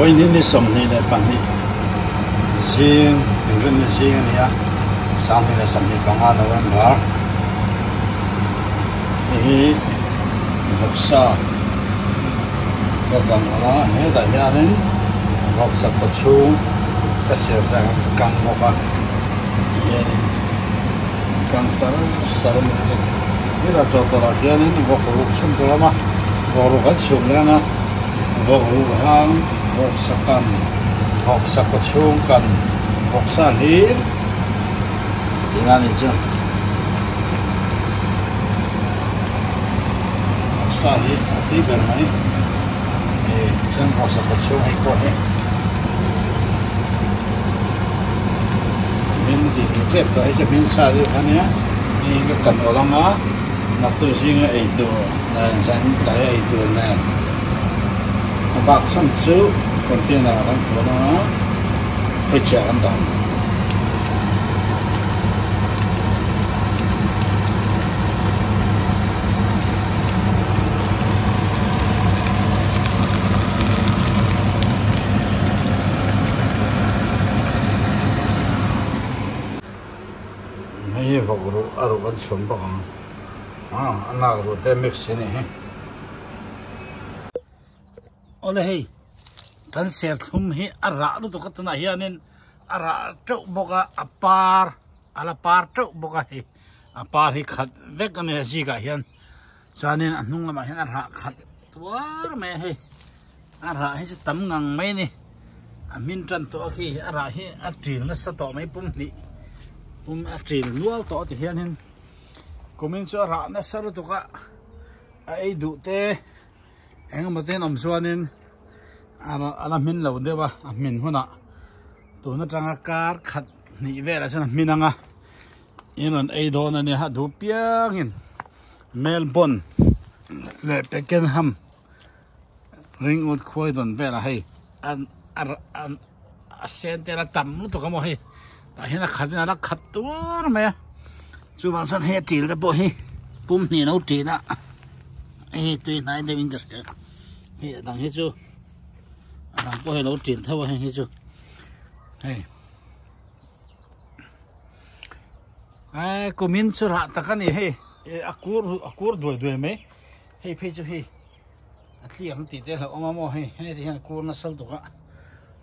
Vawiin hi ni 22 zing inrinni zing a ni a, 2025 November hei hi vawksa ka kang awm a, hetah hianin vawksa kawchhung ka siam zat ka kang bawk a tihianin kang sar sar a ni hetah chawhtawlh ah hianin vawk ruk chhun tur a awm a vawk ruk an chhum leh ang a vawk ruk hang vawksa kan vawksa kawchhung kan vawksa hlir tihna a nih chu vawksa hi a tui ber mai ih chuan vawksa kawchhung hei pawh hi. Hmin tih tih tep tawh hi chu hmin sa deuh kha nia hei hi ka kan awlh anga naktuk zinga ei tur nen zan tlai a ei tur nen a bak chhan chu container ah kan fun anga fridge ah kan dah ang. Hei hi vawk ruh a ruh kan chhum bawk ang a a nak ruh te mix a nih hi. Awle hei kan serthlum hi a rah lutuk a tunah hianin a rah teuh bawk a a par a la par teuh bawk a hei a par hi khat vek a ni a zikah hian chuanin a hnung lamah hian a rah khat tuar mai a hei a rah hi chu tam ngang mai a ni a hmin tan tawh a khi a rah hi a ṭil nasa tawh mai pum hnih pum a ṭil nual tawh ti hianin kumin chu a rah nasa lutuk a a ei duh te eng emaw te an awm chuanin a la hmin lo deuh a a hmin hunah tun atanga kar khat hnih velah chuan a hmin ang a in rawn ei dawn a nia a duh piangin Melbourne leh Pakenham Ringwood khuai dawn velah hei an a sen te la tam lutuk a maw hei tah hian a khat in a la khat tuar mai a chuvang chuan hei a til te pawh hi pum hnih a lo til a hei tui hnai deuh in ka hria hei a dang hi chu a dang pawh hi a lo til tho a heng hi chu hei Aii kumin chu rah tak a ni hei a kur a kur duai duai mai hei phei chu hei a tli ang tih te a hlauhawm a maw hei hei ti hian a kur nasa lutuk a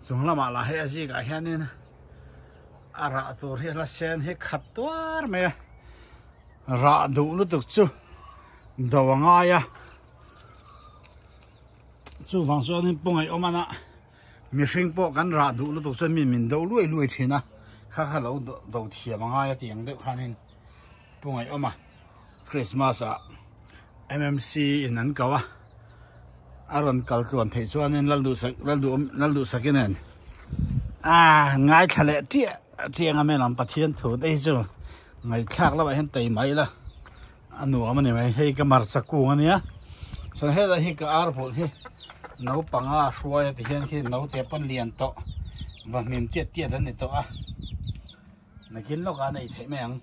chung lamah lah hei a zikah hianin a rah tur hi a la sen hi khat tuar mai a rah duh lutuk chu do a ngai a chuvang chuanin pu ngaihawm a nah. Mihring pawh kan rah duh lutuk chuan mi min do luai luai thin a, kha kha lo do thiam a ngai a tih ang deuh khanin Pu Ngaihawma Christmas ah MMC in an ko a, a rawn kal tluan theih chuanin Lalduhsak Lalduhsaki nen a ngaithla leh chiah chiang a men Pathian thu te hi chu ngaihthlak lamah hian tei mai ila a nuam a ni mai hei ka hmarcha kung a nia chuan helai hi ka ar vawlh hi naupanga hruai a ti hian khi naute pawn lian tawh va hmim tiat tiat an ni tawh a nakin lawkah a nei theih mai ang.